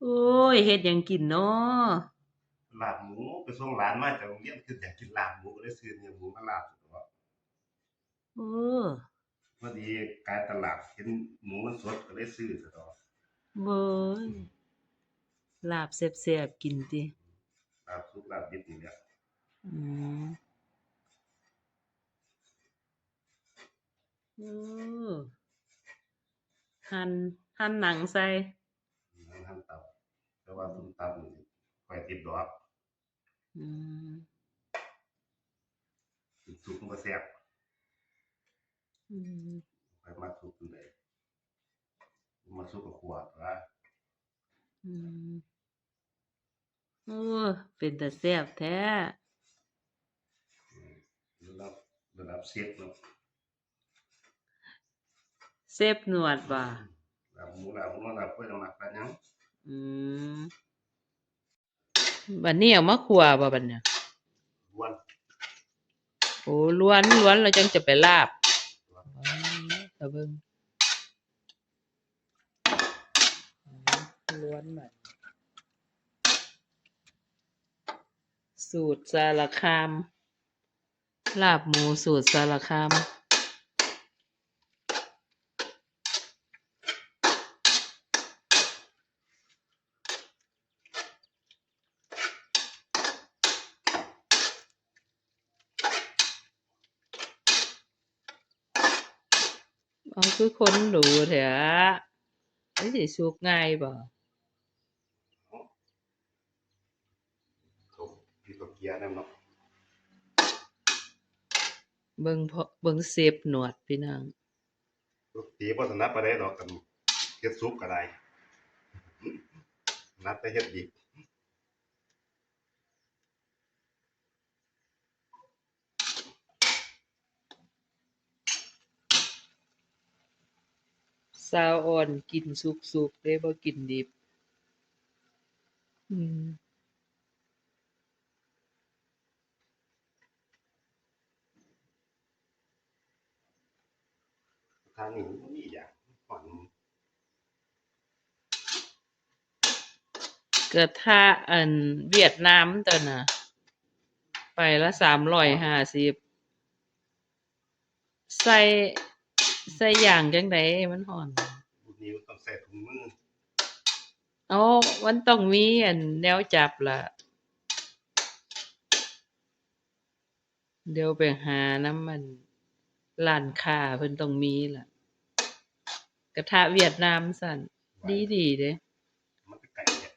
ໂອ້ຍ ເຮັດຫຍັງກິນນໍ? ລາບໝູ ໄປສົ່ງຫຼານມາຈາກໂຮງຮຽນ ຄິດຢາກກິນລາບໝູ ກໍເລີຍຊື້ເນື້ອໝູມາລາບ. ໂອ້ ພໍດີກາຍຕະຫຼາດເຫັນໝູມັນສົດ ກໍເລີຍຊື້ຊະດອກ. ເວີຍ ລາບແຊບໆກິນຕິ? ລາບສຸກລາບດິບນີ້ແຫຼະ. ອືມ ໂອ້ ຫັ່ນ ຫັ່ນໜັງໃສ່ ຫັ່ນຕັບ ແຕ່ວ່າສົ້ມຕຳນີ້ຂ້ອຍຕິດດອກ. ອືມ ກິນສຸກມັນບໍ່ແຊບ. ອືມ ຂ້ອຍມັກສຸກຈັ່ງໃດ ມັກສຸກກໍຂົ້ວຕົວະ. ອືມ ໂອ້ ເປັນຕາແຊບແທ້. ອືມ ລະດັບ ລະດັບເຊຟເນາະ. ເຊຟໜວດບໍ່? ລາບໝູ ລາບງົວ ລາບຄວາຍ ລາບໝາກ ລາບຫຍັງ. ອືມ ບັດນີ້ເອົາມາຂົ້ວບໍ່ບັດນີ້? ລວນ ໂອ້ ລວນ ລວນແລ້ວຈັ່ງຈະໄປລາບ. ລວນ ຖ້າເບິ່ງ ລວນມັນ ສູດສາລະຄາມ. ລາບໝູສູດສາລະຄາມ. ເອົາ ຄືຄົນດູແທ້ ມັນຊິສຸກງ່າຍບໍ່? ເຂົາມີເຂົ້າເກຍນຳເນາະ. ເບິ່ງເພາະ ເບິ່ງເຊຟໜວດພີ່ນ້ອງ. ຕີບໍ່ຖະໜັດປານໃດດອກ ຄັນເຮັດສຸກກໍໄດ້ ຖະໜັດແຕ່ເຮັດດິບ. ສາວອ່ອນກິນສຸກໆເດ້ ບໍ່ກິນດິບ. ອືມ ທາງນີ້ມັນບໍ່ມີຫຍັງ ມັນຮ້ອນ. ກະທະອັນຫວຽດນາມຕົວນະ ໄປລະສາມຮ້ອຍຫ້າສິບ. ໃສ່ ໃສ່ຢາງຈັ່ງໃດມັນຮ້ອນ? ບຸນນີ້ມັນຕ້ອງໃສ່ຖົງມື. ເອົາ ມັນຕ້ອງມີອັນແນວຈັບລະ. ດຽວໄປຫານຳອັນຮ້ານຄ້າເພິ່ນຕ້ອງມີລະ ກະທະຫວຽດນາມຊັ້ນ ດີໆເດ້. ມັນກະໄກແທ້.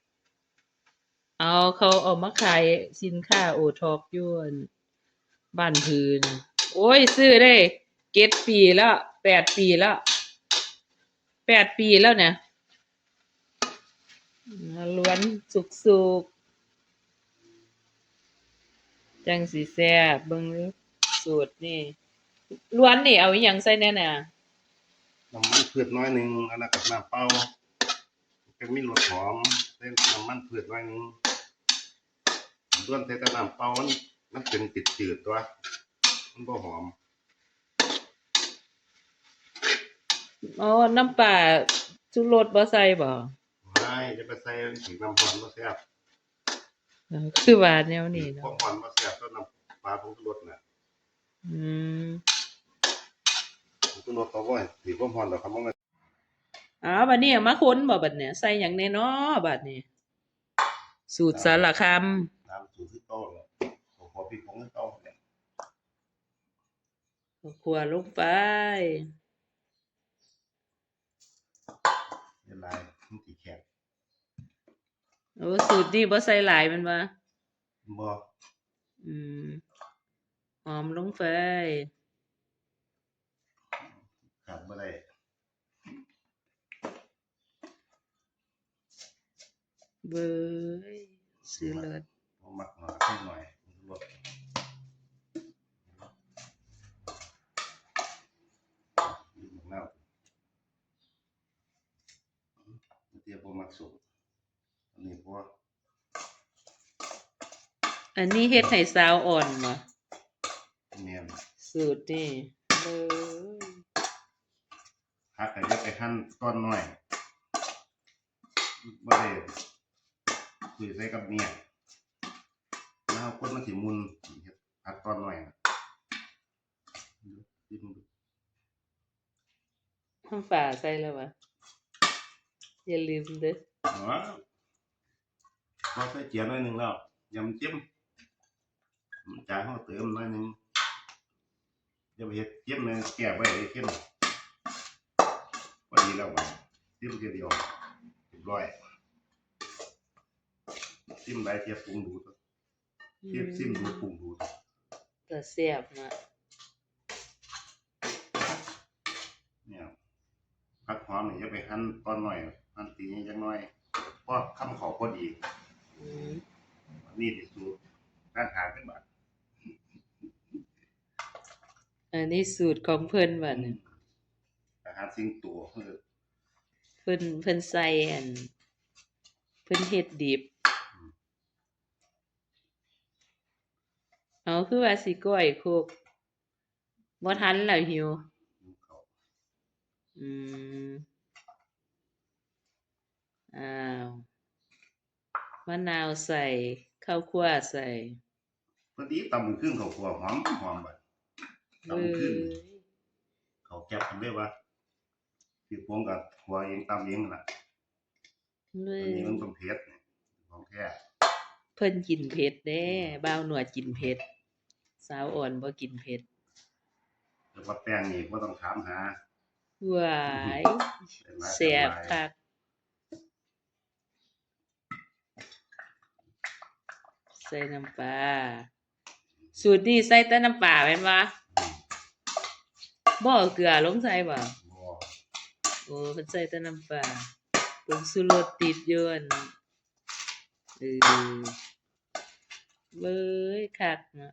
ເອົາ ເຂົາເອົາມາຂາຍສິນຄ້າໂອທັອບຢູ່ອັນບ້ານຜືນ. ໂອ້ຍ ຊື້ໄດ້ເຈັດປີແລ້ວ ແປດປີແລ້ວ ແປດປີແລ້ວນະ. ອືມ ລວນສຸກໆ ຈັ່ງຊິແຊບ. ເບິ່ງດູສູດນີ້ ລວນນີ້ເອົາອີ່ຫຍັງໃສ່ແດ່ນະ? ນ້ຳມັນພືດໜ້ອຍໜຶ່ງ ອັນນັ້ນກໍນ້ຳເປົ່າ ມັນຈະມີລົດຫອມ ໃສ່ນ້ຳມັນພືດໜ້ອຍໜຶ່ງ. ລວນໃສ່ແຕ່ນ້ຳເປົ່າ ມັນ ມັນເປັນຈືດໆຕົວະ ມັນບໍ່ຫອມ. ອໍ ນ້ຳປາຊູລົດບໍ່ໃສ່ບໍ່? ບໍ່ໃສ່ ຢ່າໄປໃສ່ ມັນຖືກນ້ຳຮ້ອນບໍ່ແຊບ. ເອີ ຄືວ່າແນວນີ້ເນາະ ຄວາມຮ້ອນບໍ່ແຊບ ແຕ່ນ້ຳປາຜົງຊູລົດນະ. ອືມ ຜົງຊູລົດເຂົາບໍ່ໃຫ້ຖືກຄວາມຮ້ອນດອກ ຄັນບໍ່ແມ່ນ. ອ້າວ ບັດນີ້ເອົາມາຄົນບໍ່ບັດນີ້? ໃສ່ຫຍັງແດ່ນໍບັດນີ້? ສູດສາລະຄາມ ຕາມສູດຄືເກົ່າແຫຼະ ເຂົ້າຂົ້ວພິກຜົງຄືເກົ່າແຫຼະ. ເຂົ້າຂົ້ວລົງໄປ ຫຼາຍໆ ມັນຊິແຂງ. ໂອ້ ສູດນີ້ບໍ່ໃສ່ຫຼາຍແມ່ນບໍ່? ບໍ່. ອືມ ຫອມລົງໄປ ຂາດບໍ່ໄດ້. ເວີຍ ຊິເລີດ ບໍ່ມັກໜ້ອຍ ໃສ່ໜ້ອຍ ລົດ ບັກນາວ ເຕີຍບໍ່ມັກສົມ ອັນນີ້ພໍ. ອັນນີ້ເຮັດໃຫ້ສາວອ່ອນບໍ່? ແມ່ນ ສູດນີ້. ເອີ ຜັກກໍຢ່າໄປຫັ່ນຕອນນ້ອຍ ບໍ່ໄດ້ ໃສ່ກັບເໜັງ ແລ້ວຄົນມັນຊິໝຸ່ນ ເຮັດຜັດຕອນໜ້ອຍນະ ນ້ຳປາໃສ່ແລ້ວຫວາ? ຢ່າລືມເດີ້. ອໍ ພໍໃສ່ເກືອໜ້ອຍໜຶ່ງແລ້ວ ຢ່າມັນເຄັມ ຈານເຮົາເຕີມໜ້ອຍໜຶ່ງ ຢ່າໄປເຮັດເຄັມນະ ແກ້ໄວ້ໃຫ້ເຄັມ ພໍດີແລ້ວບາດນີ້ ຊີມເທື່ອດຽວ ຮຽບຮ້ອຍ ຊີມຫຼາຍເທື່ອປຸງດູດ ອືມ ຊີມດູດປຸງດູດ ກະແຊບນະ ເນຍ ຜັກຫອມນີ້ຢ່າໄປຫັ່ນຕອນນ້ອຍ ຫັ່ນຕີໃຫຍ່ຈັກໜ້ອຍ ພໍຄຳເຂົ້າພໍດີ ອືມ ນີ້ຊິສູດການຫາເງິນບາດ ອັນນີ້ສູດຂອງເພິ່ນບາດນີ້ ອາຫານສິງໂຕ ເອີ ເພິ່ນ ເພິ່ນໃສ່ອັນ ເພິ່ນເຮັດດິບ ອືມ ເອົາ ຄືວ່າຊິກ້ອຍຄົກ ບໍ່ທັນແລ້ວ ຫິວ ຫິວເຂົ້າ ອືມ ອ້າວ ມະນາວໃສ່ ເຂົ້າຂົ້ວໃສ່ ພໍດີຕຳບັກຫຸ່ງເຂົ້າຂົ້ວຫອມ ຫອມບາດ ຕຳບັກຫຸ່ງ ເອີຍ ເຂົ້າແກັບເລີຍວ່າ ຄືຜົງກໍຂົ້ວເອງ ຕຳເອງຫັ້ນລະ ເອີຍ ອັນນີ້ມັນຕ້ອງເຜັດ ຂອງແທ້ ເພິ່ນກິນເຜັດເດ້ ອືມ ບ່າວໜວດກິນເຜັດ ສາວອ່ອນບໍ່ກິນເຜັດ ແຕ່ວ່າແປ້ງນີ້ບໍ່ຕ້ອງຖາມຫາ ວ້າຍ ແຊບຄັກ. ໃສ່ນ້ຳປາ ສູດນີ້ໃສ່ແຕ່ນ້ຳປາແມ່ນບໍ່? ບໍ່ເອົາເກືອລົງໃສ່ບໍ່? ບໍ່ ໂອ້ ເພິ່ນໃສ່ແຕ່ນ້ຳປາ ຜົງຊູລົດຕິດຢູ່ ອັນ ເອີ ເວີຍ ຄັກເນາະ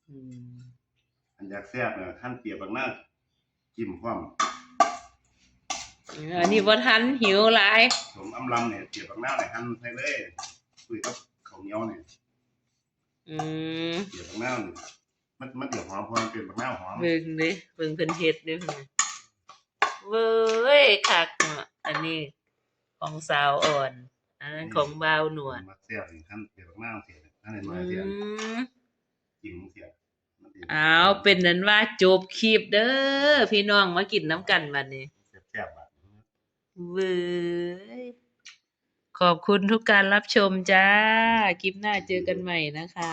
ອືມ ອັນຢາກແຊບນະ ຄັນປຽກບັກນາວ ຈິ້ມພ້ອມ ເອີ ອັນນີ້ບໍ່ທັນ ຫິວຫຼາຍ ສົມອຳລຳນີ້ ປຽກບັກນາວນີ້ ຫັ່ນໃສ່ເລີຍ ຄຸຍກັບເຂົ້າໜຽວນີ້ ອືມ ປຽກບັກນາວນີ້ ມັນ ມັນຊິຫອມ ເພາະມັນເປັນບັກນາວຫອມ ເບິ່ງເດ້ ເບິ່ງເພິ່ນເຮັດເດ້ ເວີຍ ຄັກເນາະ ອັນນີ້ຂອງສາວອ່ອນ ອັນນັ້ນຂອງບ່າວໜວດ ມັກແຊບນີ້ ຫັ້ນປຽກບັກນາວເສຍ ຫັ້ນໜ້ອຍໆ ອືມ ເສຍ ກິນເສຍ ອ້າວ ເປັນນັ້ນວ່າຈົບຄລິບເດີ້ ພີ່ນ້ອງ ມາກິນນຳກັນບັດນີ້ ແຊບໆ ບາດນີ້ ເວີຍ ຂອບຄຸນທຸກການຮັບຊົມຈ້າ ຄລິບໜ້າເຈີກັນໃໝ່ນະຄະ.